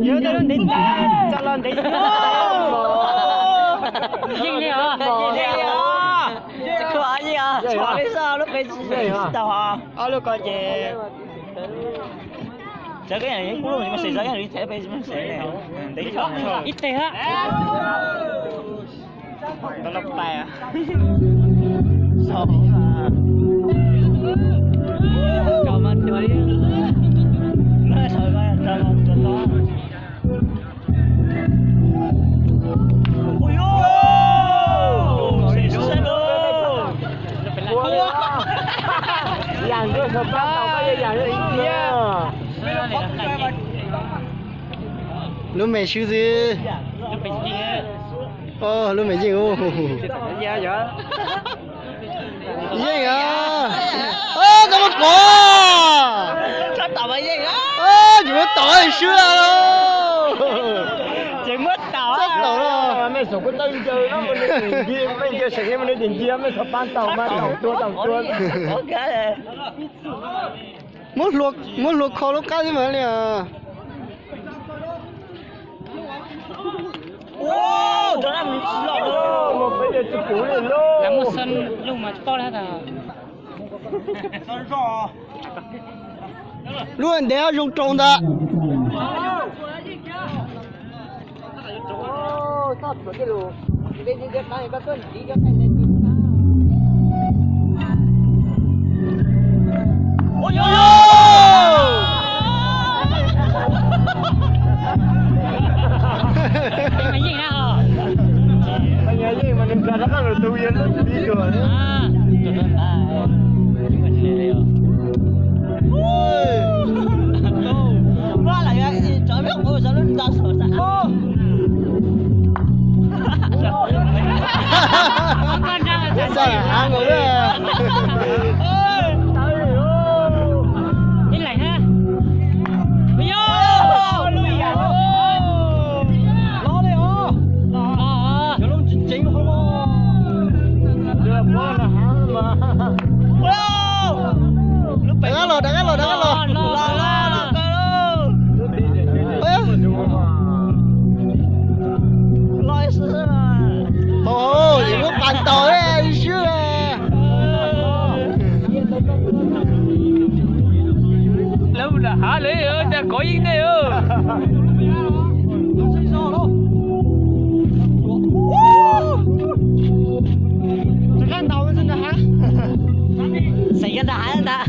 Yog tej lub ntev tag, tso los ntev tag. Yeej li os. Yeej li os. Tsis khuam yeej os. Txhom li xwb, lub qe tsis tau ho. Ob lub ko ces txawv koj yeej kuj lub mas tsis muaj xes, txawv koj yeej li thaum peb tsis muaj xes ne. Ntev tag. Ib teg hab. Tau lub pais. Tau mas cuag li. Tau mas cuag li. Ua, yam ntsuag xav pab tau koj yam ntsuag ib tiag. Lub me swb xwb. Lub me yeej. Yeej a. Tau muab pov. Tsis muab tom swb a. Tsis muab tom. Txhob tom los. Mej xav kuj tau ncaws no, mej ncaws seem mej ncaws ncaws, mej xav pab tau mas tau tua tau tua. Muab hlua kho lub qab xwb mas li. Lub ntev zoo rau ntag. Rov qab los, rov qab los, rov qab los. Hos, yus lub pas ntaus li swb. Lawv mus nram hav lawm, cas kov yeej nej. Xaiv nram hav ntag.